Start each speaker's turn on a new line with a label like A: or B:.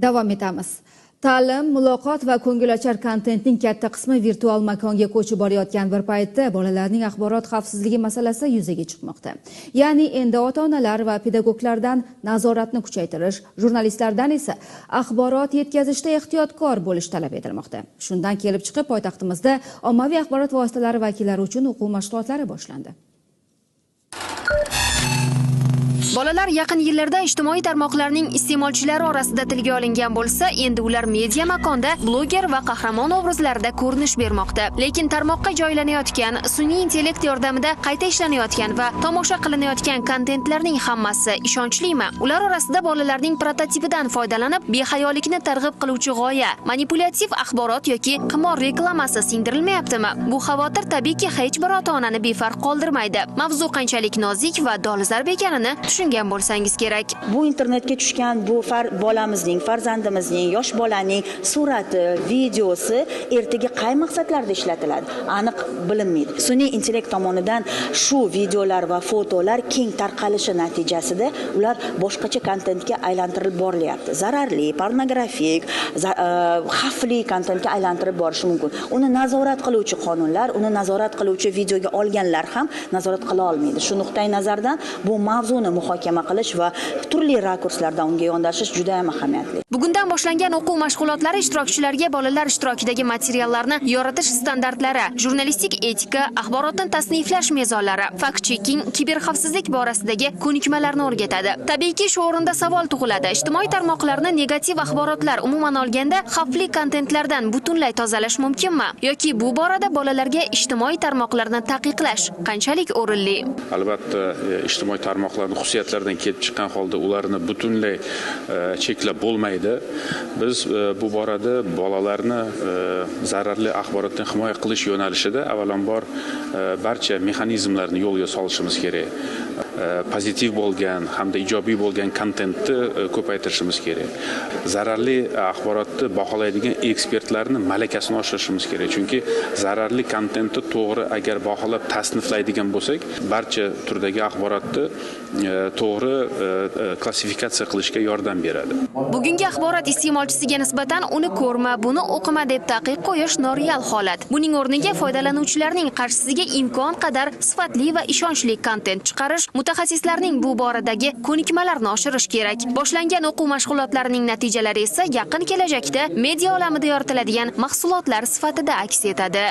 A: Davom etamiz. Ta'lim, muloqot va ko'ngilochar kontentning katta qismi virtual makonga ko'chib borayotgan bir paytda bolalarning axborot xavfsizligi masalasi yuzaga chiqmoqda. Ya'ni endi ota-onalar va pedagoglardan nazoratni kuchaytirish, jurnalistlardan esa axborot yetkazishda ehtiyotkor bo'lish talab etilmoqda. Shundan kelib chiqib, poytaxtimizda ommaviy axborot vositalari vakillari uchun o'quv mashg'ulotlari boshlandi.
B: Bolalar yaqin yillarda ijtimoiy tarmoqlarning iste'molchilari orasida tilga olingan bo'lsa, endi ular media makonda bloger va qahramon obrazlarida ko'rinish bermoqda. Lekin tarmoqqa joylanayotgan, sun'iy intellekt yordamida qayta ishlanayotgan va tomosha qilinayotgan kontentlarning hammasi ishonchlimi? Ular orasida bolalarning prototipidan foydalanib, behayolikni targ'ib qiluvchi g'oya, manipulyativ axborot yoki qimor reklamasi singdirilmayaptimi? Bu xavotir tabiiyki hech bir ota-onani befarq qoldirmaydi. Mavzu qanchalik nozik va dolzarb ekanini tushungan bo'lsangiz kerak.
C: Bu internetga tushgan bu bolamizning, farzandimizning, yosh bolaning surati, videosi ertaga qay maqsadlarda ishlatiladi aniq bilinmaydi. Sun'iy intellekt tomonidan shu videolar va fotolar keng tarqalishi natijasida ular boshqacha kontentga aylantirilib borilyapti. Zararli, pornografik, xavfli kontentga aylantirib borishi mumkin. Uni nazorat qiluvchi qonunlar, uni nazorat qiluvchi videoga olganlar ham nazorat qila olmaydi. Shu nuqtai nazardan bu mavzuni muhokama qilish va turli rakurslardan unga yondashish juda ham ahamiyatli.
B: Bugundan boshlangan o'quv mashg'ulotlari ishtirokchilarga bolalar ishtirokidagi materiallarni yoritish standartlari, jurnalistik etika, axborotni tasniflash mezonlari, fact-checking, kiberxavfsizlik borasidagi ko'nikmalarni o'rgatadi. Tabiiyki, shu o'rinda savol tug'iladi. Ijtimoiy tarmoqlarni negativ axborotlar, umuman olganda xavfli kontentlardan butunlay tozalash mumkinmi? Yoki bu borada bolalarga ijtimoiy tarmoqlarni taqiqlash qanchalik o'rinli?
D: Albatta, ijtimoiy tarmoqlarning xususiyatlaridan kelib chiqqan holda ularni butunlay cheklab bo'lmaydi. Biz bu borada bolalarni zararli axborotdan himoya qilish yo'nalishida avvalambor barcha mexanizmlarni yo'lga solishimiz kerak. Pozitiv bo'lgan hamda ijobiy bo'lgan kontentni ko'paytirishimiz kerak. Zararli axborotni baholaydigan ekspertlarni malakasini oshirishimiz kerak. Chunki zararli kontentni to'g'ri agar baholab tasniflaydigan bo'lsak, barcha turdagi axborotni to'g'ri klassifikatsiya qilishga yordam beradi.
B: Bugungi axborot iste'molchisiga nisbatan uni ko'rma, buni o'qima deb taqiq qo'yish noreal holat. Buning o'rniga foydalanuvchilarning qarshisiga imkon qadar sifatli va ishonchli kontent chiqarish, mutaxassislarning bu boradagi ko'nikmalarini oshirish kerak. Boshlangan o'quv mashg'ulotlarining natijalari esa yaqin kelajakda media olamida yoritiladigan mahsulotlar sifatida aks etadi.